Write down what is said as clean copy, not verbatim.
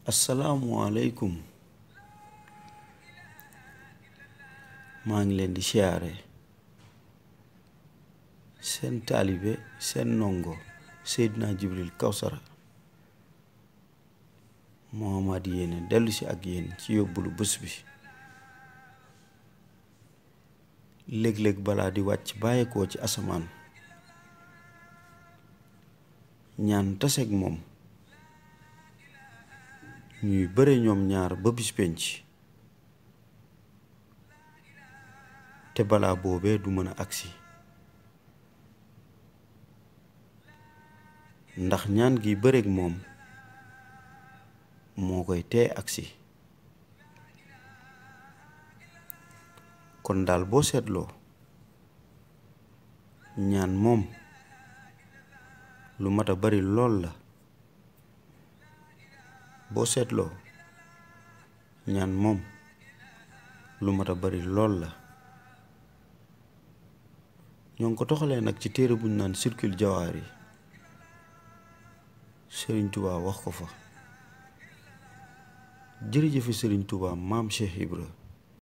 asalaamualeykum maa ngi leen di siyaare seen taalibe seen ndongo Seydina Jibril Kawsara Muhammad yéene dellu si ak yéen ci yóbbulu bés bi. léeg-léeg balaa di wàcc bàyyeekoo ci asamaan ñaan taseeg moom ñuy bëre ñoom ñaar ba bis penc te balaa boobee du mën a agsi ndax ñaan gi bëreeg moom moo koy tee agsi kon daal boo seetloo ñaan moom lu mat a bari lool la boo seetloo ñaan moom lu mat a bari lool la ñoo ngi ko toxalee nag ci téere buñ naan Sirkul Jawaar yi Sëriñ Tuubaa wax ko fa jërëjëfe Sëriñ Tuubaa maam Cheikh Ibra